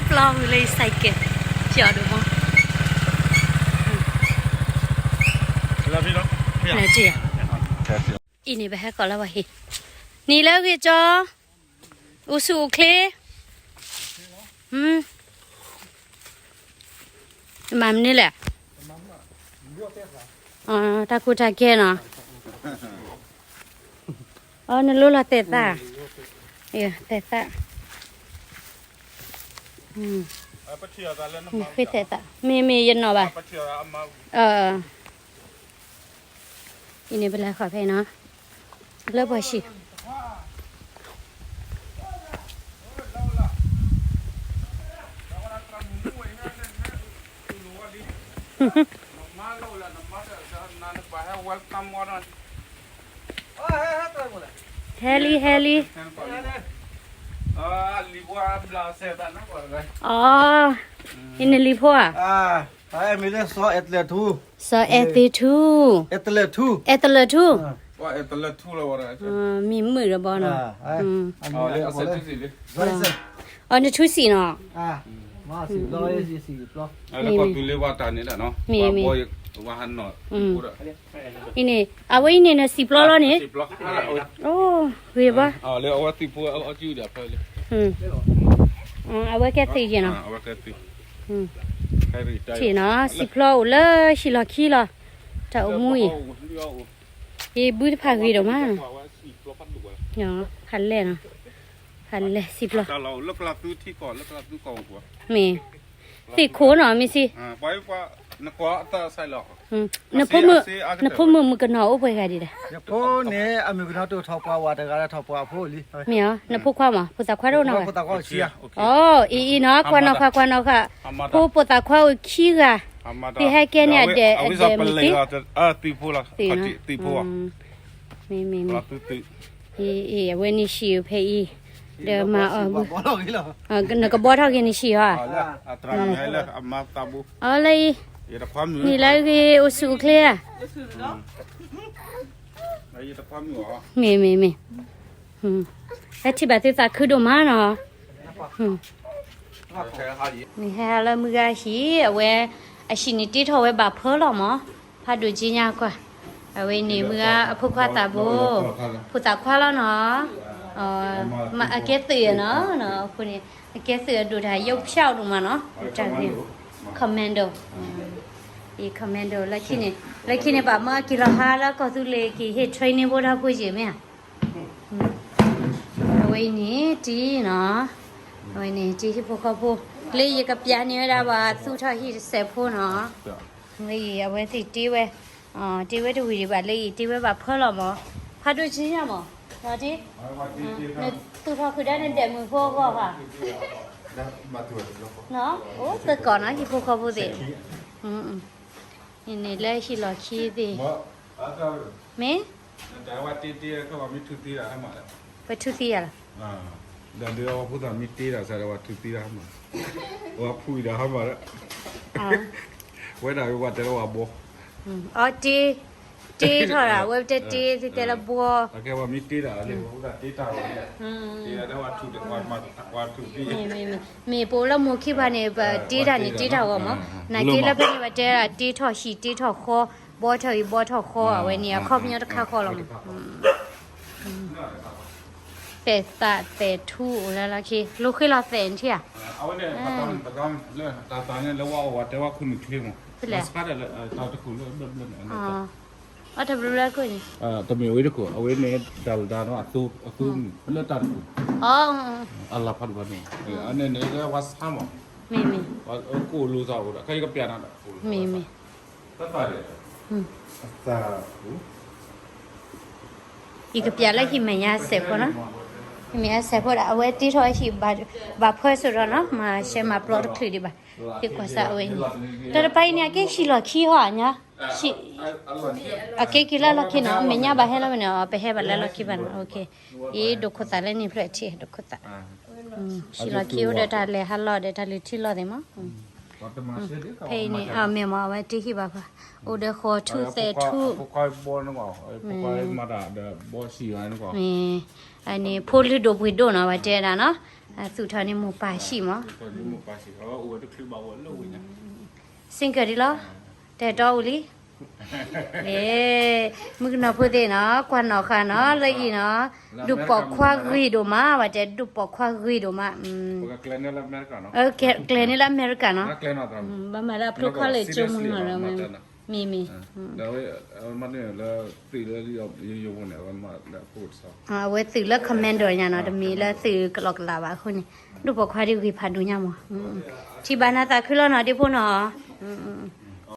ပျီဝံၤလၢယ cycle ပျီဒိၣ်မး လၢတ့ၢ် အံၤန့ၣ် ပဟဲဃီၤလၢပှၤဟံၣ်, နံၤလၢအဂ့ၤကၠီ, အိၣ်ဆူၣ်အိၣ်ချ့, မၤမနုၤလဲၣ်, တၢ်ကူတၢ်ကဲနီၤ, အီ နလိၣ်လီၤသဲးသၣ်, သဲးသၣ်, ဃ့သဲးသၣ်, မ့ၢ်မ့ၢ်ယနီၣ်ဘၣ်, အံၤန့ၣ် ပလဲၤဃီၤဖဲအံၤနီၤ, လၢပှၤဟံၣ် ဟဲလံ ဟဲလံ, အီ, အံၤနလံၤဖိဧါ, စီၤအဲၣ်သ့ၣ်ထူ, အဲၣ်တလၢၢ်ထူ, မံၤမုာ်ဒီးဘီနီၤ, အီ နထူစံၣ်နီၤ, မ့ၢ် အံၤန့ၣ် အဝဲအံၤန့ၣ်နစံၣ်ပျီလီၤန့ၣ်, အိၣ်ဂ့ၤဘၣ်, အဝဲကဲသ့ၣ်ယဲၢ်နီၤ, ထံၣ်နီၤ စံၣ်ပျီအိၣ်လၢဟံၣ်လီၢ်ခံလီၤ, တၢ်အိၣ်မူအံၤ, ယဘုတဖၣ်ဂ့ၤဒိၣ်မး, ဖးလဲၢ်နီၤ, ဖးလဲၢ်စံၣ်ပျီ, မ့ၢ် သ့ၣ်ခိၣ်နီၤ မ့ၢ်စံး, နဖိမုၣ် နဖိမုၣ်မုၣ်ကနီၤအိၣ်ပှဲၤဂၤဒံးဒီး, နဖိန့ၣ် အမုၣ်ကနီၤတအိၣ်ထီၣ်ပှၤဝၤတဂၤလၢထီၣ်ပှၤအဖိလံ, မ့ၢ်အီၤ နဖိခွါမး ဖိသၣ်ခွါတအိၣ်နီၤ, အီၤအံၤအံၤနီၤ ကွၢ်နီၣ်ဃာ်ကွၢ်နီၣ်ဃာ်, ဖိဖိသၣ်ခွါအိၣ်ခံဂၤ, သုဟဲကဲန့ၣ်အဒဲးအဒဲးမ့ၢ်စံး, သ့ၣ်နီၤ, မ့ၢ်မ့ၢ်မ့ၢ် အံၤ အံၤ အဝဲန့ၣ်ဟံၣ်ဖဲအံၤ, ဒီးမၤအီၤဘု, နကဘီထီၣ်က့ၤန့ၣ်ဟံၣ်ဧါ, အီၤလၢအံၤ, နံၤလၢအဂ့ၤ အိၣ်ဆူၣ်အိၣ်ချ့ဧါ, မ့ၢ်မ့ၢ်မ့ၢ်, ဟဲထံၣ်ဘၣ်သုသးခုဒိၣ်မးနီၤ, မ့ၢ်ဟဲလၢမုၢ်ဂၤဟံၣ် အဝဲ, အဟံၣ်န့ၣ်တ့ထီၣ်ဝဲဘၣ်ဖၢလီၤမး, ဖးဒိၣ်က့ညါကွၢ်, အဝဲန့ၣ်မုၢ်ဂၤအဖိခွါသးဘိ, ဖိသၣ်ခွါလီၤနီၤ, အကဲသုးနီၤ, အဃိန့ၣ် အကဲသုးအဒိၣ်တၢ်ယိးဖျါအိၣ်ဒိၣ်မးနီၤ, တၢ်ဂ့ၢ်, commando, အံၤ commando လၢခံန့ၣ်, လၢခံန့ၣ် ပှၤမၢအက့ၤလီၤဟါလၢကီၢ်သူလ့ၤက့ၤဟ့ၣ် training ဖိတၢ်ဖိယံာ်မ့ၢ်ဧါ, အဝဲအံၤန့ၣ်တံၤနီၤ, အဝဲန့ၣ် တံၤဟံၣ်ဖိဃီဖိ, လၢယကပျးန့ၢ်ဝဲဒၣ်ပှၤသူၣ်ထီၣ်ဟံၣ်တစဲးဖိနီၤ, လၢအံၤ အဝဲသ့ၣ်တ့ဝဲ, တ့ဝဲတဝံၤဒံးဘၣ် လၢအံၤတ့ဝဲဘၣ်ဖၢလီၤမး, ဖးဒိၣ်က့ညါမး, တံၤ, နသူၣ်ထီၣ်ဃုာ်ဒၣ်နဒဲးမုၢ်ဖိအဂီၢ်ဘၣ်, အိၣ်သကိးနီၤ ဟံၣ်ဖိဃီဖိသ့ၣ်, န့ၣ်လၢဟံၣ်လီၢ်ခံသ့ၣ်, မ့ၢ် ပထူသံယၤလီၤ, ဝဲဖုဒီးဟါမၢ်, ဝဲဒၣ်ဝဲတဲလၢဝဲဘီ, အီ တ့, တ့ထီၣ်ဒၣ် ဝဲတဲတ့ သုတဲလၢဘီ, မ့ၢ် မ့ၢ် မ့ၢ် ပအိၣ်လၢမိၢ်ခံဖးန့ၣ် ပတ့တၢ်န့ၣ် တ့တၢ်ဂီၤမး, နာ်က့လၢဖဲန့ၣ် ပတဲဒၣ်တ့ထီၣ်ဟံၣ်တ့ထီၣ်ဃီ, ဘီထီၣ်အံၤဘီထီၣ်ဃီ, အဝဲန့ၣ် အခီပညီတခါဃီလီၤမး, သဲးသးသဲးထူအိၣ်လၢလီၢ်ခံ, လိဃ့လီၤသဲးနထံၣ်ဧါ, ဖဲလဲၣ်, အီၣ်တဘျီဘျီခိၣ်န့ၣ်, တမ့ၢ်ဝဲတခိၣ်, အဝဲန့ၣ်တၢ်လၢ်တၢ်နီၤ အသူ, အသူမုၢ်လၢတၢ်တခိၣ်, အလၤဖးဒိၣ်ဘၣ်န့ၣ်, အန့ၣ်န့ၣ်လၢဝါဆါမး, မ့ၢ်မ့ၢ်, ကိၣ်လိာ်သးအိၣ်ဒီး ခဲအံၤကပျးနၤဒီး, မ့ၢ်မ့ၢ်, ယကပျးလၢဟံၣ်မဲာ်ညါစဲးဖိနီၤ, ဟံၣ်မဲာ်ညါစဲးဖိဒီး အဝဲတ့ထီၣ်ဟံၣ်ဘၣ်ဖၢစိဒီးနီၤ, မၤရှဲမၤပျီတချုးဒံးဘၣ်, သ့ၣ်ကွၢ်စၢ်အဝဲန့ၣ်, တၢ်တပၤအံၤန့ၣ် အကဲဟံၣ်လီၢ်ခံဟီဧါညါ, အကဲက့ၤလၢလီၢ်ခံနီၤ, မဲာ်ညါဘၣ်ဟဲလီၤဝဲန့ၣ် ပဟဲဘၣ်လၢလီၢ်ခံဘၣ်နီၤ, အ့ ဒိၣ်ခိၣ်သးလၢန့ၣ်ဖျၢၣ်ထံၣ် ဒိၣ်ခိၣ်သး, ဟံၣ်လီၢ်ခံအိၣ်ဒီးတၢ်လဲၤဟးလီၤဒီးတၢ်လုၢ်ထံလီၤသ့ၣ်မး, ဖဲအံၤန့ၣ် အမ့ၢ်မး အဝဲတ့ဟံၣ်ဘၣ်ဖၢ, အိၣ်ဒီးဃီၤထူသဲးထူ, မ့ၢ်, န့ၣ် ဖိလုၢ်ဒိၣ်ပှ့ၤဒိၣ်နီၤ ဝဲတဲဒၣ်နီၤ, သူၣ်ထီၣ်န့ၣ်မိၢ်ပၢ်ဆံးမး, single ဒ်လီၤ, တဟဲတီအိၣ်လံ, မုၣ်ကနီၤဖိသ့ၣ်နီၤ ကွၢ်နီၣ်ဃာ်နီၤ လၢအံၤနီၤ, ဒိၣ်ပိာ်ခွါဂ့ၤဒိၣ်မး ဘၣ်တဲဒိၣ်ပိာ်ခွါဂ့ၤဒိၣ်မး, ကျဲၤန့ၢ်လၢအမဲရကၤနီၤ, ဘၣ်မၤလၢအဖျိခီလၢကၠိမုၢ်နီၤ, မ့ၢ်မ့ၢ် အဝဲသုးလၢ commando ညါနီၤ, တမ့ၢ်လၢသုး ကလီကလး ဘၣ်အဃိန့ၣ်, ဒိၣ်ပိာ်ခွါဒ်ဂ့ၤဖးဒိၣ်ညါမး, ထံၣ်ဘၣ်နၤသးခုလီၤနီၤ ဒ့ဖိနီၤ,